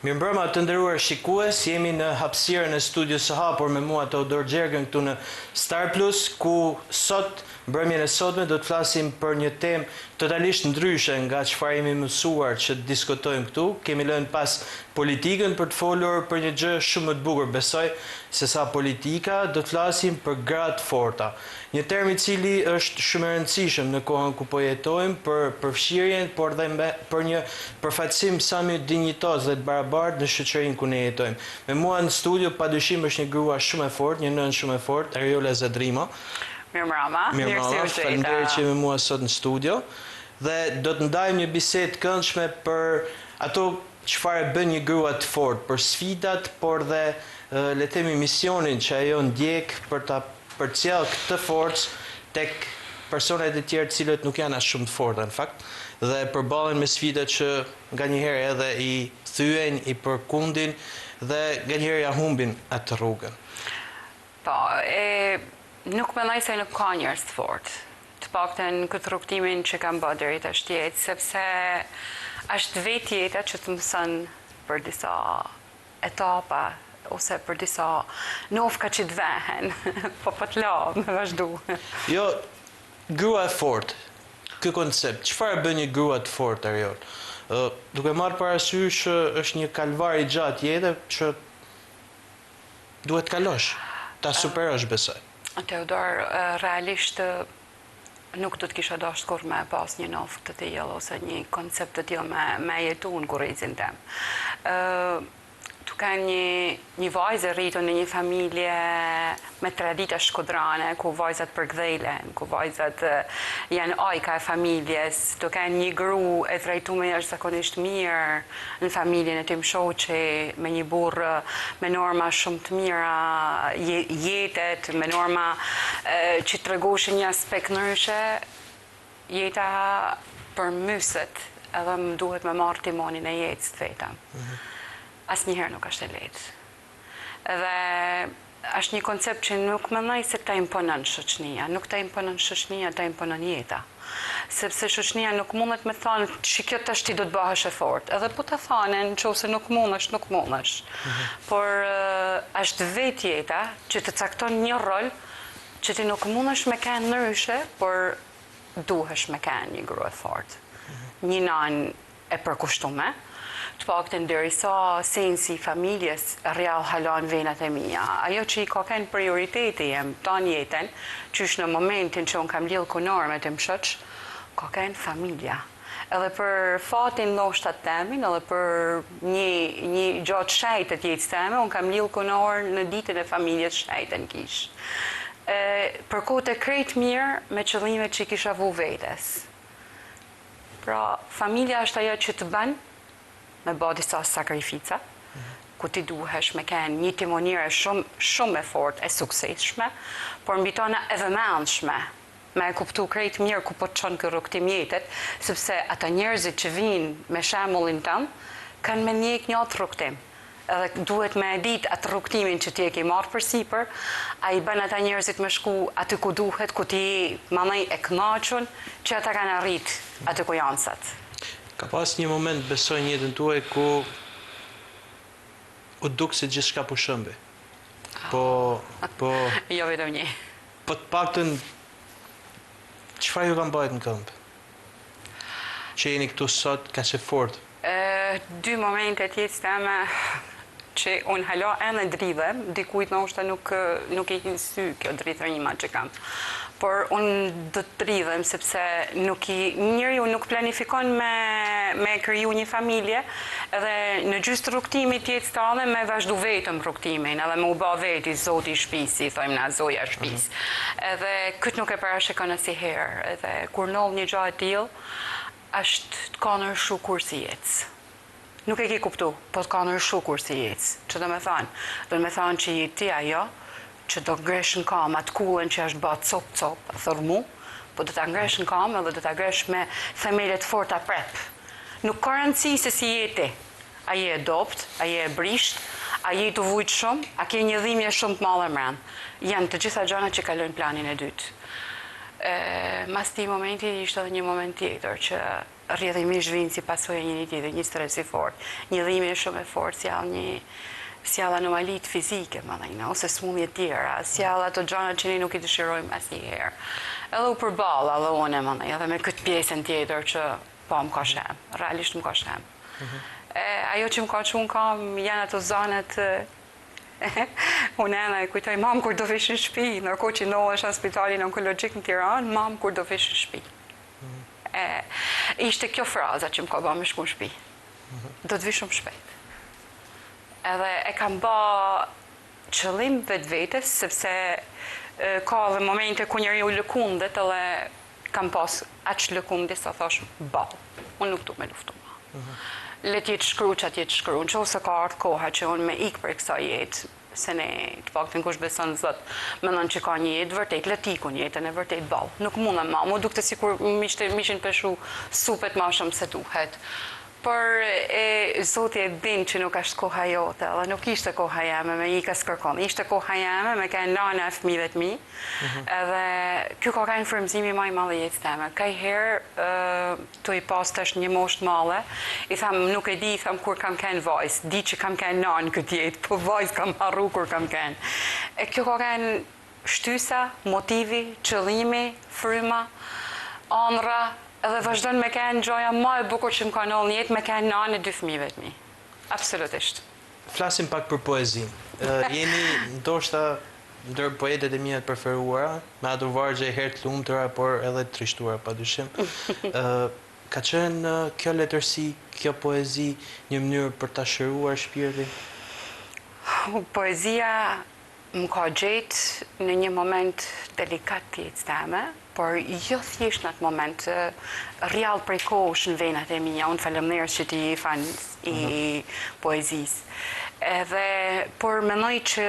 Mirëmbrëma të nderuar shikues, jemi në hapësirën e studios së hapur me mua Teodor Gjergën këtu në Star Plus, ku sot, mbrëmjen e sotme do të flasim për një temë totalisht ndryshe nga çfarë jemi mësuar që të diskutojmë këtu. Kemi lënë pas politikën për të folur për një gjë shumë më të bukur, besoj, se sa politika, do të flasim për gra të forta. Një term i cili është shumë i rëndësishëm në kohën ku po jetojmë për përfshirjen, por dhe për një përfaqësim sa më dinjitoz dhe të barabartë në shoqërinë ku ne jetojmë. Me mua në studio padyshim është një grua shumë e fortë, një nënë shumë e fortë, Eriola Zadrima. Mirëmbrëma, mirë se ju gjeta. Faleminderit që je me mua sot në studio dhe do të ndajmë një bisedë të këndshme për ato çfarë e bën një grua të fortë, për sfidat, por dhe le të themi misionin që ajo ndjek për ta përcjellë këtë forcë tek personat e tjerë të cilët nuk janë aq shumë të forta në fakt dhe përballen me sfida që nganjëherë edhe i thyejnë, i përkundin dhe nganjëherë ia humbin atë rrugën. Po, e nuk mendoj se nuk ka njerëz të fortë, të paktën në këtë rrugëtimin që kam bërë deri tash të jetës, sepse është vetë jeta që të mëson për disa etapa ose për disa nofka që të vehen, po po të la me vazhdu. Jo, grua e fortë, ky koncept, çfarë e bën një grua të fortë, Eriol? Ë, duke marrë parasysh që është një kalvar i gjatë jete që duhet të kalosh, ta superosh besoj. Teodor, realisht nuk do të kisha dashtë kurrë me pas një nofkë të tillë ose një koncept të tillë me me jetu në kurrizin tem. Tu kenë një një vajzë e rritur në një familje me tradita shkodrane, ku vajzat përkdhelen, ku vajzat janë ajka e familjes, tu kenë një gru e trajtume jashtëzakonisht mirë në familjen e tim shoqi, me një burrë me norma shumë të mira jete, me norma që tregoshin një aspekt ndryshe, jeta përmbyset edhe më duhet me marrë timonin e jetës vetëm. Asnjëherë nuk është e lehtë. Dhe është një koncept që nuk mendoj se ta imponon shoqënia, nuk ta imponon shoqënia, ta imponon jeta. Sepse shoqënia nuk mundet me thanë që kjo tash ti do të bëhesh e fortë. Edhe po ta thanë, në qoftë se nuk mundesh, nuk mundesh. Por është vetë jeta që të cakton një rol që ti nuk mundesh me kenë ndryshe, por duhesh me kenë një grua e fortë. Një nanë e përkushtume, të paktën derisa sensi i familjes rrjedh hala në venat e mia. Ajo që i ka kenë prioriteti jem tanë jetën, qysh në momentin që unë kam lidhë kunorë me tim shoq, ka kenë familja. Edhe për fatin ndoshta temin, edhe për një një gja të shejtë të jetës teme, unë kam lidhë kunorë në ditën e familjes shejte në kishë. E përkote krejt mirë me qëllimet që i kisha vu vetes. Pra, familja është ajo që të bën me ba disa sakrifica, ku ti duhesh me kenë një timonire shumë, shumë e fortë, e suksesshme, por mbi tona e vëmendshme, me e kuptu krejt mirë ku po të çon ky rrugëtim jetet, sepse ata njerëzit që vijnë me shembullin tënd, kanë me ndjek njëjtë rrugëtim. Edhe duhet me e ditë atë rrugëtimin që ti e ke marrë përsipër, a i bën ata njerëzit me shku aty ku duhet, ku ti je mandej e kënaqun që ata kanë arrit aty ku janë sot. Ka pas një moment besoj në jetën tuaj ku u duk se gjithçka po shëmbej. Po, po. Jo vetëm një. Po të paktën çfarë ju ka mbajt në këmbë? Që jeni këtu sot kaq e fortë. Dy momente të jetës teme që unë hala ende dridhem, dikujt ndoshta nuk nuk i hin sy kjo drithërima që kam. Por unë do të dridhem sepse nuk i njeriu nuk planifikon me me kriju një familje edhe në gjysë të rrugëtimit të jetës tane me vazhdu vetëm rrugëtimin edhe me u ba vetë i zoti i shpisë, si i thojmë na zoja e shpisë. Edhe këtë nuk e parashikon asnjëherë, edhe kur ndodh një gja e tillë, është të ka ndryshu kursi i jetës. Nuk e ke kuptu, po të ka ndryshu kursi i jetës. Që do me thanë? Do me thanë që je ti ajo që do ngresh në kamë atë kullën që është ba copë copë, thërrmu, po do ta ngresh në kamë edhe do ta ngresh me themele të forta prep. Nuk ka rëndësi se si je ti. A je e dobët, a je e brishtë, a je tu vujt shumë, a ke një dhimbje shumë të madhe mrena. Janë të gjitha gjanat që kalojnë planin e dytë. E, mas atij momenti ishte edhe një moment tjetër që rrjedhimisht vijnë si pasojë e njëri tjetrit, një stres i fortë, një dhimbje shumë e fortë sjell një sjell anomalitë fizike, domethënë, ose sëmundje tjera, sjell ato gjana që ne nuk i dëshirojmë asnjëherë. Edhe u përballa edhe unë, domethënë, edhe me këtë pjesën tjetër që po më ka shem, realisht më ka shem. Mhm. E, ajo që më ka çu n'kamë janë ato zanat Unë ene e kujtoj, mamë kur do vish në shpi, ndërkohë që ndodhesha në spitalin onkologjik në Tiranë, mamë kur do vish në shpi. Mhm. E, ishte kjo fraza që më ka ba me shku në shpi. Mhm. Do të vi shumë shpejt. Edhe e kam ba qëllim vetvetes, sepse ka edhe momente ku njeriu lëkundet edhe kam pas aq lëkundje sa thash boll, unë nuk du me luftu ma. Mhm. Le të jetë shkru ça të jetë shkru, në qoftë se ka ardhë koha që unë me ikë prej kësaj jetë, se ne të paktën kush beson në Zot, mendon që ka një jetë të vërtetë, le të iku në jetën e vërtetë boll. Nuk mundem ma, m'u dukte sikur m'ishin peshu supet ma shumë se duhet. Por e Zoti e din që nuk asht koha jote edhe nuk ishte koha jeme me ik as kërkon. Ishte koha jeme me kenë nana e fëmijëve të mi. Edhe ky ka kenë frymëzimi ma i madh i jetës teme. Kajherë tu i pas tash një moshë të madhe, i tham nuk e di, i tham kur kam kenë vajzë, di që kam kenë nanë këtë jetë, po vajzë kam harru kur kam kenë. E kjo ka kenë Shtysa, motivi, qëllimi, fryma, andrra edhe vazhdon me kenë gjaja ma e bukur që më ka ndodhë në jetë me kenë nanë e dy fëmijëve të mi. Absolutisht. Flasim pak për poezinë. Jeni ndoshta ndër poetet e mia të preferuara, me ato vargje herë të lumtura, por edhe të trishtuara padyshim. Ka qenë kjo letërsi, kjo poezi një mënyrë për ta shëruar shpirtin? Poezia Më ka gjetë në një moment delikat të jetës teme, por jo thjesht në atë moment, rrjall prej kohësh në venat e mia, unë faleminderit që ti je fan i mhm. poezisë. Edhe, por mendoj që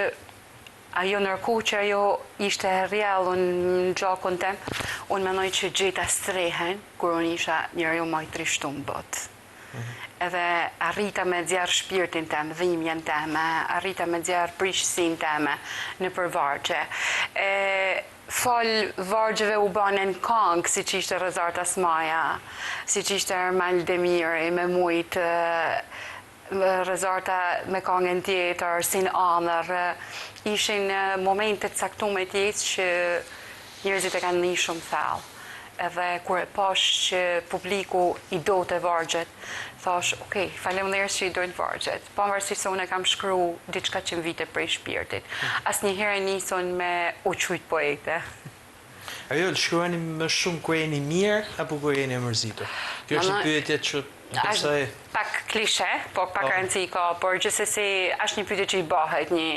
ajo ndërkohë që ajo ishte rrjellun në gjakun tem, unë mendoj që gjeta strehën kur unë isha njeriu ma i trishtum në botë. Edhe arrita me nxjerr shpirtin tem, dhimbjen teme, arrita me nxjerr prishësinë teme nëpër vargje. E falë vargjeve u banen kangë, siç ishte Rrezarta Smaja, siç ishte Ermal Demiri me mujt Rrezarta me kangën tjetër, si në andërr, ishin momente të caktume të jetës që njerëzit e kanë ndi shumë thellë. Edhe kur e pash që publiku i dote vargjet, thash, ok, faleminderit që i dojnë vargjet. Pavarësisht se unë e kam shkru diçka që më vite prej shpirtit. Asnjëherë nisun me u qujt poete. Eriol, shkruani më shumë kur jeni mirë apo kur jeni e mërzitur? Kjo është një pyetje që besoj Është pak klishe, po pak po. rëndësi ka, por gjithsesi është një pyetje që i bëhet një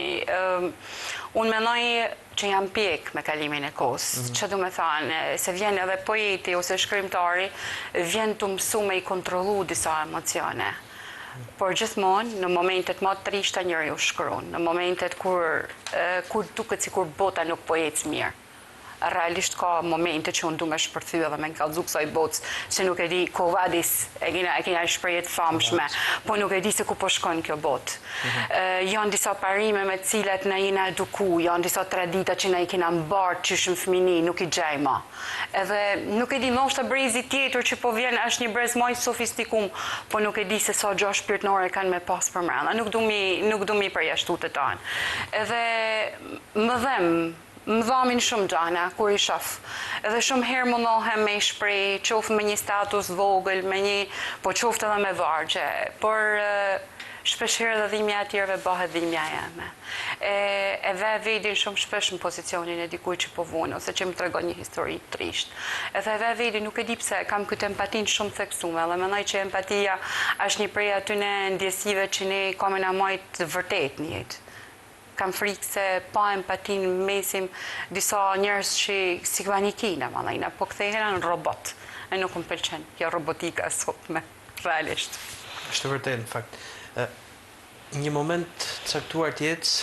unë mendoj që jam pjek me kalimin e kohës. Mm -hmm. Që du me thanë, se vjen edhe poeti ose shkrimtari, vjen tu mësu me i kontrollu disa emocione. Por gjithmonë, në momentet ma të trishta njeriu shkruan, në momentet kur, kur duket sikur bota nuk po ecë mirë. Realisht ka momente që unë du me shpërthy edhe me i kallzu kësaj botës që nuk e di quo vadis, e kena, e kena shprehje të famshme, po nuk e di se ku po shkon kjo botë. Mhm. Janë disa parime me të cilat na jena eduku, janë disa tradita që na i kena mbart qysh në fëmini, nuk i gjej ma. Edhe nuk e di, ndoshta brezi tjetër që po vjen është një brez ma i sofistikum, po nuk e di se sa gja shpirtnore kanë me pas përmrenda. Nuk du mi, nuk du mi përjashtu të tanë. Edhe më dhem, më dhamin shumë gjana kur i shof. Edhe shumë herë mundohem me i shpreh, qoftë me një status vogël, me një, po qoftë edhe me vargje. Por shpesh herë edhe dhimbja e tjerëve bëhet dhimbja jeme. E, e ve vedin shumë shpesh në pozicionin e dikujt që po vun ose që më tregon një histori të trishtë. Edhe e ve vedin, nuk e di pse, kam këtë empatinë shumë theksume dhe mendoj që empatia është një prej atyne ndjesive që ne ka me na majt vërtet në jetë. Kam frikë se pa empatinë mesim disa njerëz që si manikina, mandej po kthehena në robot. E nuk më pëlqen kjo robotika e sotme, realisht. Është e vërtetë në fakt. Një moment të caktuar të jetës,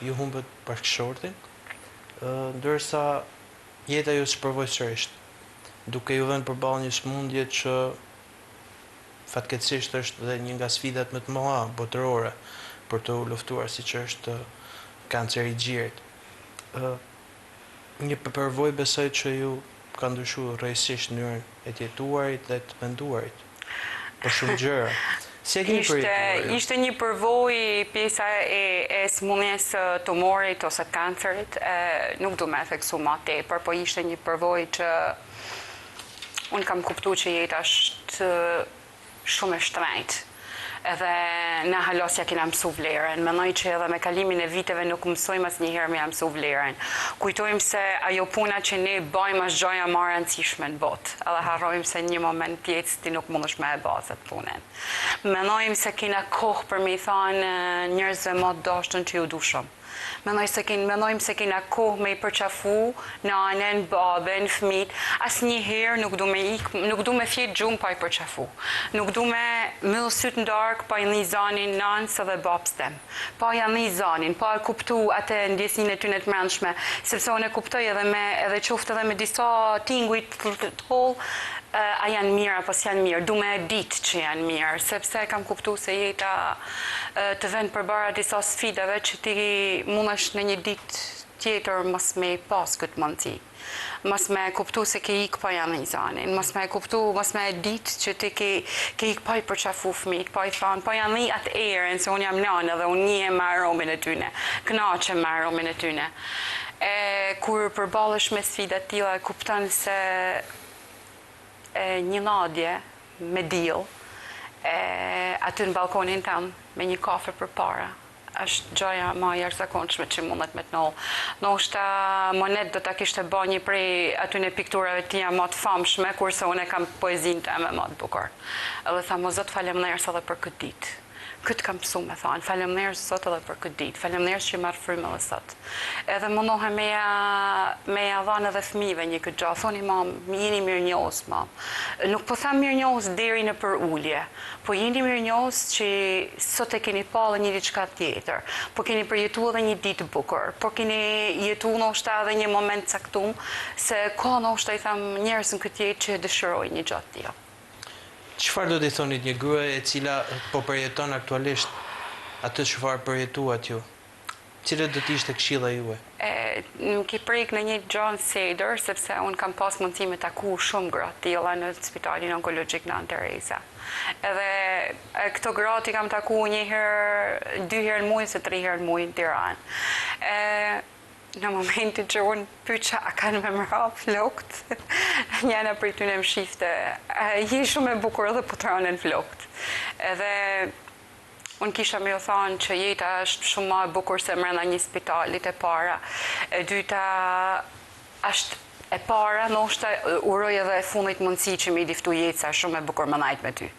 ju humbët bashkëshortin, ndërsa jeta ju sprovoi sërisht, duke ju vënë përballë një sëmundje që fatkeqësisht është dhe një nga sfidat më të mëdha botërore për të luftuar, siç është kanceri i gjirit. Ë një përvojë besoj që ju ka ndryshuar rrënjësisht mënyrën e të jetuarit dhe të menduarit për shumë gjëra. Si e keni përjetuar ju? Ishte një përvojë pjesa e e sëmundjes së tumorit ose kancerit, nuk du me e theksu ma tepër, po ishte një përvojë që unë kam kuptu që jeta është shumë e shtrenjtë. Edhe na hala s'ja kena mësu vlerën. Mendoj që edhe me kalimin e viteve nuk mësojmë asnjëherë me ja mësu vlerën. Kujtojmë se ajo puna që ne bajmë është gjaja ma e rëndësishme në botë. Edhe harrojmë se një moment t'jetës ti nuk mundesh me e ba atë punën. Mendojmë se kena kohë për me i thanë njerëzve ma të dashtun që ju du shumë. Mendoj se ken, mendojmë se kena kohë me i përqafu nanen, baben, fëmijët, asnjëherë nuk du me ik, nuk du me fjet gjumë pa i përqafu. Nuk du me myll sytë në darkë pa i ni zanin nanës edhe babës tem. Pa ja ni zanin, pa e kuptu atë ndjesinë e tyne të mbrendshme, sepse unë e kuptoj edhe me edhe qoftë edhe me disa tinguj të hollë, a janë mirë apo s'janë mirë, du me e ditë që janë mirë, sepse kam kuptu se jeta të ven përpara disa sfidave që ti mundesh në një ditë tjetër mos me pas këtë mundësi. Mos me e kuptu se ke ikë pa ja ni zanin, mos me e kuptu, mos me e ditë që ti ke, ke ikë pa i përqafu fëmijët, pa i thanë, pa ja ni atë erën, se unë jam nanë edhe unë njihem me aromën e tyne, knaqem me aromën e tyne. E kur përballesh me sfida të tilla e kupton se e një nadje me diell e aty në ballkonin tem me një kafe përpara është gjaja ma e jashtëzakonshme që mundet me të ndodhë. Ndoshta Monet do ta kishte ba një prej atyne pikturave të tija ma të famshme, kurse unë e kam poezinë teme ma të bukur. Edhe tham o Zot faleminderit edhe për këtë ditë. Këtë kam mësu me thanë, faleminderit Zot edhe për këtë ditë, faleminderit që marr frymë edhe sot. Edhe mundohem me ja me ja dhanë edhe fëmijëve një këtë gjë, thoni mam, jeni mirënjohës mam. Nuk po them mirënjohës deri në përulje, po jeni mirënjohës që sot e keni pa edhe një diçka tjetër, po keni përjetu edhe një ditë të bukur, po keni jetu ndoshta edhe një moment të caktum, se ka ndoshta i them njerëz në këtë jetë që e dëshirojnë një gjë të tillë. Çfarë do t'i thonit një gruaje e cila po përjeton aktualisht atë çfarë përjetuat ju? Cila do të ishte këshilla juaj? E, më ki prek në një gja në sedër, sepse unë kam pas mundësi me taku shumë gra të tilla në spitalin onkologjik Nënë Tereza. Edhe e, këto gratë i kam taku një herë, dy herë në muaj ose tri herë në muaj në Tiranë. E, Në momentin që unë pyqa a kanë me më ra flokët, njëna prej tyne më shifte, je shumë e bukur edhe po të ranën flokët. Edhe unë kisha me ju thanë që jeta është shumë ma e bukur se mrena një spitalit e para. E dyta, është e para, ndoshta uroj edhe e fundit mundësi që me i diftu jetë sa shumë e bukur me najt me ty.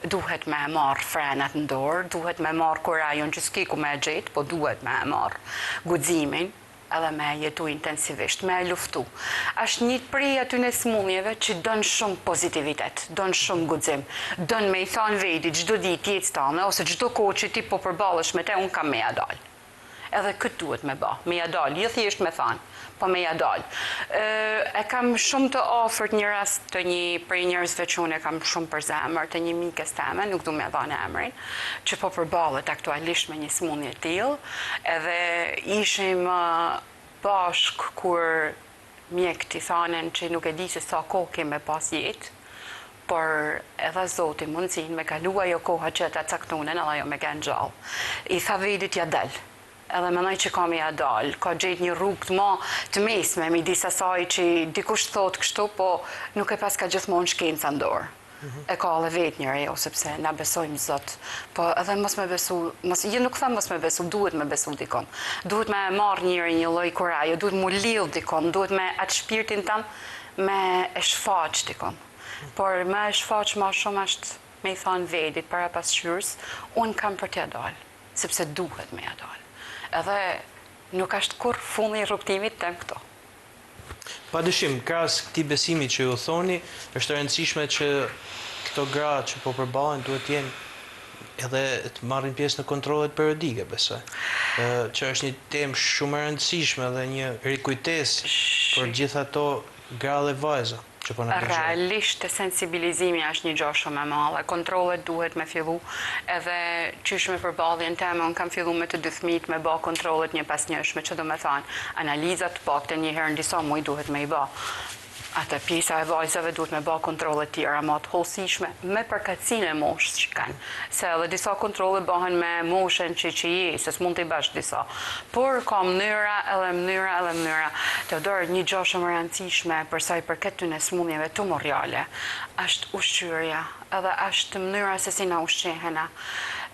Duhet me e marrë frenat në dorë, duhet me marrë kurajon që s'ki ku me e gjetë, po duhet me e marrë guximin edhe me e jetu intensivisht, me e luftu. Është një prej atyne sëmundjeve që don shumë pozitivitet, don shumë guxim, don me i thanë vedit çdo ditë jetës tane ose çdo kohë që ti po përballesh me te, unë kam me ja dalë. Edhe këtë duhet me ba, me ja dalë, jo thjesht me thanë, po me ja dalë. E kam shumë të afërt një rast të një prej njerëzve që unë e kam shumë për zemër, të një mikes teme, nuk du me dhanë emrin, që po përballet aktualisht me një sëmundje të tillë, edhe ishim bashkë kur mjekët i thanen që nuk e di se sa kohë ke me pas jetë, por e dha Zoti mundësinë me kalu ajo koha që ata caktunen edhe ajo me kenë gjallë. I tha vedit ja del. Edhe mendoj që ka me ja dal, ka gjetë një rrugë ma të mesme midis asaj që dikush thotë kështu, po nuk e paska gjithmonë shkenca në dorë. E ka edhe vetë njeriu, sepse na besojmë Zot. Po edhe mos me besu, mos, jo nuk them mos me besu, duhet me besu dikon. Duhet me marrë njeri një lloj kurajo, duhet mu lidh dikon, duhet me atë shpirtin tënd me e shfaq dikon. Por me e shfaq ma shumë është me i thanë vedit para pasqyrës, unë kam për t'ja dalë, sepse duhet me ja dalë. Edhe nuk është kurrë fundi i rrugëtimit tem këtu. Pa dyshim, krahas këtij besimi që ju thoni, është e rëndësishme që këto gra që po përballen duhet të jenë edhe të marrin pjesë në kontrollet periodike, besoj. Që është një temë shumë e rëndësishme dhe një rikujtesë për gjithë ato gra dhe vajza. Që po na dëgjojnë. Realisht sensibilizimi është një gjo shumë e madhe. Kontrollet duhet me fillu edhe qysh me përballjen teme, unë kam fillu me të dy fëmijët me ba kontrollet njëpasnjëshme, që do me thanë, analizat të paktën një herë në disa muaj duhet me i ba. Atë pjesa e vajzave duhet me ba kontrolle tjera ma të hollësishme me përkatësinë e moshës që kanë. Se edhe disa kontrolle bahen me moshën që që je, se s'mund t'i bash disa. Por ka mënyra edhe mënyra edhe mënyra. Teodor, një gjo shumë e rëndësishme për sa i përket këtyne sëmundjeve tumoriale, është ushqyerja edhe është mënyra se si na ushqehena.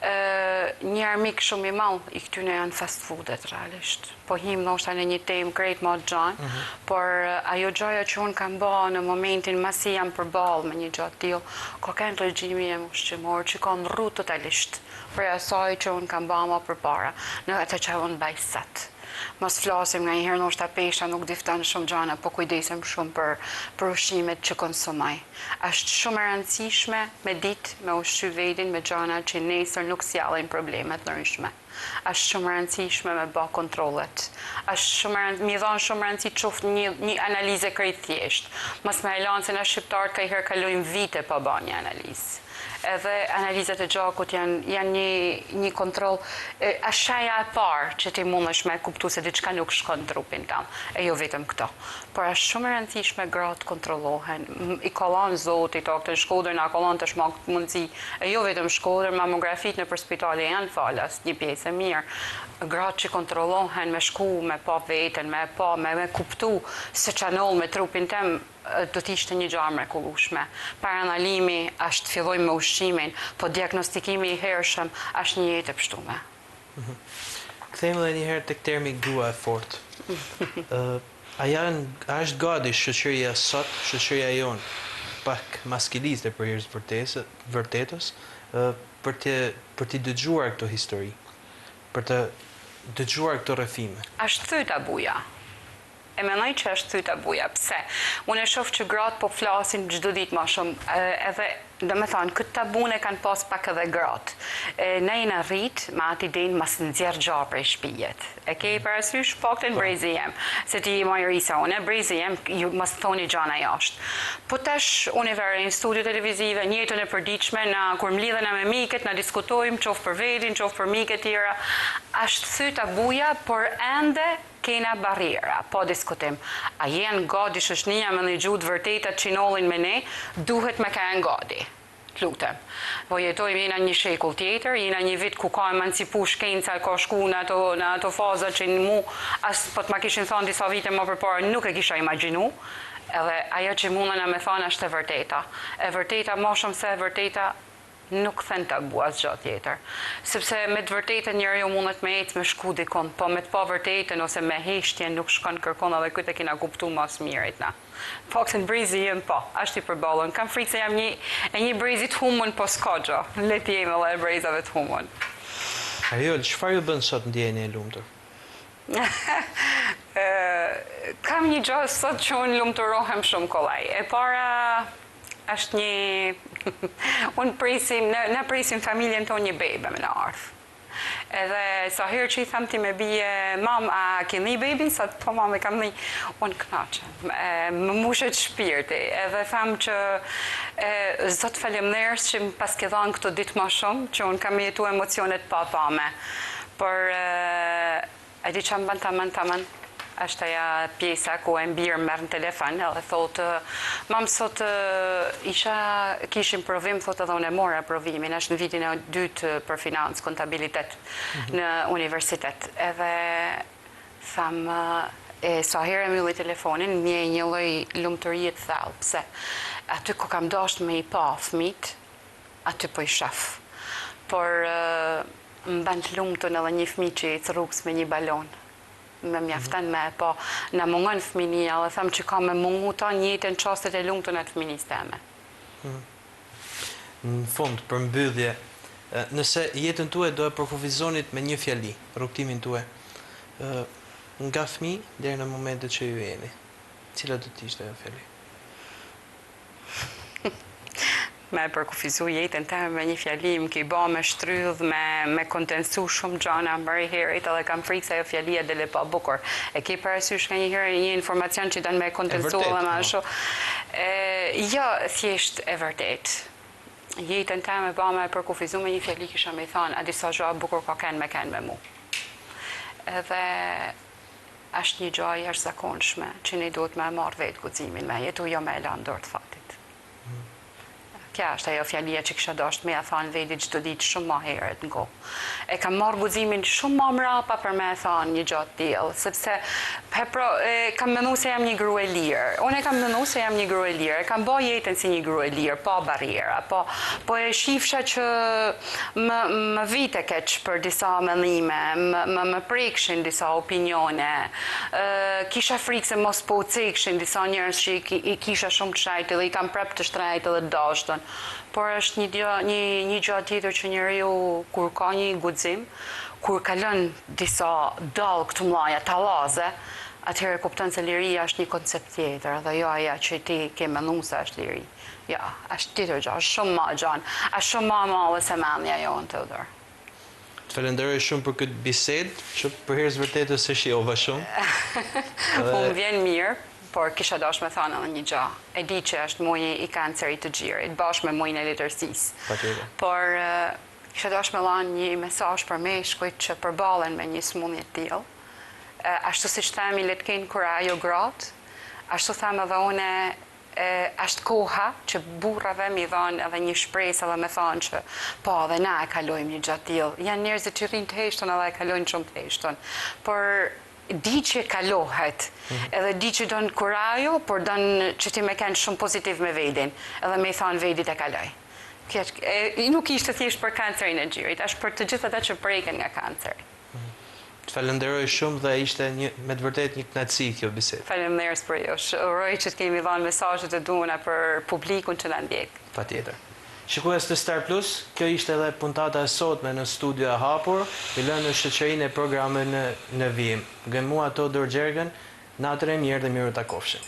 Një armik shumë i madh i këtyne janë fast foodet realisht. Po him ndoshta në një temë krejt ma të gjanë, por ajo gjaja që unë kam ba në momentin masi jam përballë me një gja të tillë, ka kenë regjimi jem ushqimor që ka ndrru totalisht prej asaj që unë kam ba ma përpara, në atë që unë baj sot. Mos flasim nganjëherë ndoshta pesha nuk difton shumë gjana, po kujdesem shumë për për ushqimet që konsumoj. Është shumë e rëndësishme me ditë me ushqy vetin me gjana që nesër nuk sjellin probleme të ndryshme. Është shumë e rëndësishme me ba kontrollet. Është shumë e rëndë, mi dhanë shumë rëndësi qoftë një një analizë krejt thjeshtë. Mos me e lanë se na shqiptarët kajherë kalojmë vite pa ba një analizë. Edhe analizat e gjakut janë janë një një kontroll, është shenja e parë që ti mundesh me kuptu se diçka nuk shkon në trupin tënd, e jo vetëm këto. Por është shumë e rëndësishme gratë kontrollohen. I ka dhanë Zoti të në Shkodër na ka dhanë tashmë këtë mundësi. E jo vetëm Shkodër, mamografitë nëpër spitale janë falas, një pjesë e mirë. Gratë që kontrollohen me shku, me pa veten, me pa, me me kuptu se ça ndodh me trupin tem, do të ishte një gjë e mrekullueshme. Parandalimi është fillojmë me ushqimin, po diagnostikimi i hershëm është një jetë e pshtume. Kthehemi edhe një herë tek termi grua e fortë. A janë, a është gati shoqëria sot, shoqëria jonë pak maskiliste për hir të vërtesë, vërtetës, për të për t'i dëgjuar këto histori, për të dëgjuar këto rrëfime? Është thy tabuja. E mendoj që është thy tabuja. Pse? Unë e shoh që gratë po flasin çdo ditë ma shumë, edhe, domethënë, këtë tabunë e kanë pas pak edhe gratë. Ne jena rrit me atë idenë mos nxjerr gja prej shpijet. E ke parasysh? Paktën brezi jem, se ti je ma i ri se unë, brezi jem, ju mos thoni gjana jashtë. Po tash unë i vërej në studio televizive, në jetën e përditshme, na kur mblidhena me miket, na diskutojmë qoftë për vetin, qoftë për miket tjera. Asht thy tabuja, por ende Kena barriera, pa diskutim. A jen gadi shoqnia me nigju të vërtetat që ndodhin me ne, duhet me kenë gadi. Të lutem. Po jetojmë jena një shekull tjetër, jena një vit ku ka emancipu shkenca e ka shku në ato në ato faza që mu as po të ma kishin thanë disa vite më përpara nuk e kisha imagjinu. Edhe ajo që mundena me thanë është e vërteta. E vërteta ma shumë se e vërteta Nuk then tabu asgjë tjetër. Sepse me të vërtetën njeriu mundet me ecë me shku dikund, po me të pavërtetën ose me heshtjen nuk shkon kërkund edhe këtë e kena kuptu ma së mirit na. Paktën brezi jem po, asht i përballun. Kam frikë se jam një e një brezi të humun po s'ka gjo. Le të jem edhe e brezave të humun. Eriol, çfarë ju bën sot ndjeheni e lumtur? Kam një gjë sot që unë lumturohem shumë kollaj. E para Është një unë presim, ne, ne presim familjen tonë një bebe me na ardhë. Edhe sa herë që i them ti me bije, mam, a ke ni bebin? Sot po mam e kam ni. Unë kënaqem. Më mushet shpirti. Edhe them që e, Zot faleminderit që më paske dhanë këto ditë ma shumë, që unë kam jetu emocionet papame. Por e, E di ça më bën tamam tamam? Është aja pjesa ku im bir më merr në telefon edhe thotë, mam sot isha kishim provim, thotë edhe unë e mora provimin, është në vitin e dytë për financë, kontabilitet në universitet. Edhe tham, e sa herë e mbylli telefonin, më vjen një lloj lumturie të thellë, pse? Aty ku kam dashtë me i pa fëmijët, aty po i shof. Por më ban të lumtun edhe një fëmijë që ecë rrugës me një balonë. Më mjafton me e pa. Na mungon fëminia dhe them që ka me mungu tanë jetën çastet e lumtuna të fëminisë teme. Në fund, për mbyllje, nëse jetën tuaj do e përkufizonit me një fjali, rrugëtimin tuaj, nga fëmijë deri në momentet që ju jeni, cila do të ishte ajo fjali? Me e përkufizu jetën teme me një fjali, më ki ba me shtrydh, me, me kondensu shumë gjana përnjëherit edhe kam frikë se ajo fjalia del e pabukur. E ke parasysh nganjëherë një informacion që don me e kondensu edhe ma po. shumë. Jo, thjesht e vërtetë. Jetën teme ba me e përkufizu me një fjali kisha me i thanë, a di sa gja e bukur ka kenë me kenë me mu. Edhe është një gja e jashtëzakonshme që ne duhet me e marrë vetë guximin me jetu, jo me e lanë n'dorë të fatit. Kjo është ajo fjalia që kisha dashtë me ja thanë vedit çdo ditë shumë ma herët në kohë. E kam marrë guximin shumë ma mrapa për me e thanë një gja të tillë, sepse he pro, e, kam mendu se jam një grua e lirë. Unë e kam mendu se jam një grua e lirë. E kam ba jetën si një grua e lirë, pa barriera, po po e shifsha që më më vite keq për disa mendime, më më, më prekshin disa opinione. Ë kisha frikë se mos po u cekshin disa njerëz që i, i kisha shumë të shtrenjtë dhe i kam prapë të shtrenjtë edhe të dashtun. Por është një gjë një një gjë tjetër që njeriu kur ka një guxim, kur kalon disa dallgë të mëdha tallaze, atëherë e kupton se liria është një koncept tjetër dhe jo ajo që ti ke mendu se është liri. Jo, është tjetër gjë, është shumë ma gjanë, është shumë ma e madhe se mendja jonë, Teodor. Të falenderoj shumë për këtë bisedë, që për hir të vërtetës e shijova shumë. Po më vjen mirë, por kisha dashur me thanë edhe një gjë. E di që është muaji i kancerit të gjirit, bashkë me muajin e letërsisë. Patjetër. Por kisha dashur me dhanë një mesazh për meshkujt që përballen me një sëmundje të tillë. Ashtu siç themi le të kenë kurajo gratë, ashtu them edhe une Asht koha që burrave mi dhanë edhe një shpresë edhe me thanë që po edhe na e kalojmë një gja të tillë. Janë njerëzit që rrinë të heshtun edhe e kalojnë shumë të heshtun. Por di që kalohet, edhe di që don kurajo, por don që ti me kenë shumë pozitiv me vedin, edhe me i thanë vedit e kaloj. Kjo, e, nuk ishte thjesht për kancerin e gjirit, është për të gjithë ata që preken nga kanceri. Të falenderoj shumë dhe ishte një me të vërtetë një kënaqësi kjo bisedë. Faleminderit për ju. Uroj që të kemi dhënë mesazhet e duhura për publikun që na ndjek. Patjetër. Shikues të Star Plus, kjo ishte edhe puntata e sotme në Studio e Hapur, ju lë në shoqërinë e programeve në në vijim. Nga mua Teodor Gjergën, natën e mirë dhe mirutakofshim.